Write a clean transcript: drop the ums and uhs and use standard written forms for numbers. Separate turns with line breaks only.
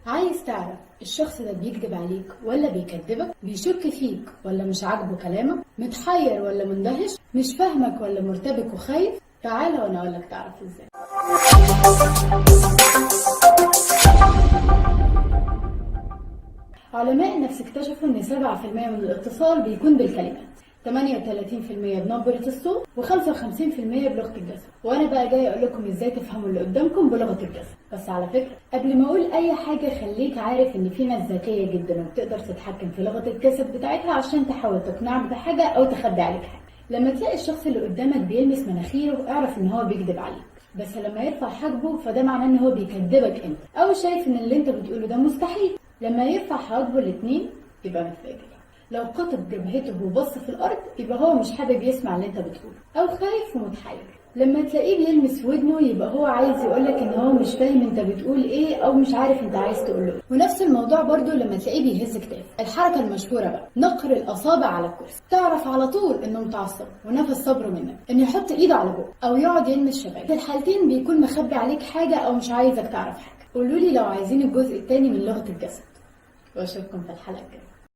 عايز تعرف الشخص ده بيكذب عليك ولا بيكذبك، بيشك فيك ولا مش عاجبه كلامك، متحير ولا مندهش، مش فاهمك ولا مرتبك وخايف؟ تعالى وانا اقولك تعرف ازاي. علماء النفس اكتشفوا ان 7% من الاتصال بيكون بالكلمات، 38% بنبرة الصوت، و55% بلغة الجسد. وانا بقى جاي اقول لكم ازاي تفهموا اللي قدامكم بلغة الجسد. بس على فكرة قبل ما اقول اي حاجة خليك عارف ان في ناس ذكية جدا وبتقدر تتحكم في لغة الجسد بتاعتها عشان تحاول تقنعك بحاجة او تخبي عليك حاجة. لما تلاقي الشخص اللي قدامك بيلمس مناخيره اعرف ان هو بيكذب عليك، بس لما يرفع حاجبه فده معناه ان هو بيكذبك انت، او شايف ان اللي انت بتقوله ده مستحيل. لما يرفع حواجبه الاتنين يبقى متفاجئ. لو قطب جبهته وبص في الارض يبقى هو مش حابب يسمع اللي انت بتقوله، او خايف ومتحير. لما تلاقيه بيلمس ودنه يبقى هو عايز يقولك ان هو مش فاهم انت بتقول ايه، او مش عارف انت عايز تقوله ايه. ونفس الموضوع برضو لما تلاقيه بيهز كتافه. الحركة المشهورة بقى نقر الاصابع على الكرسي، تعرف على طول انه متعصب ونفذ صبره منك، انه يحط ايده على بقه او يقعد يلمس شفايفه. في الحالتين بيكون مخبي عليك حاجة او مش عايزك تعرف حاجة. قولولي لو عايزين الجزء التاني من لغة الجسد، واشوفكم في الحلقة الجاية.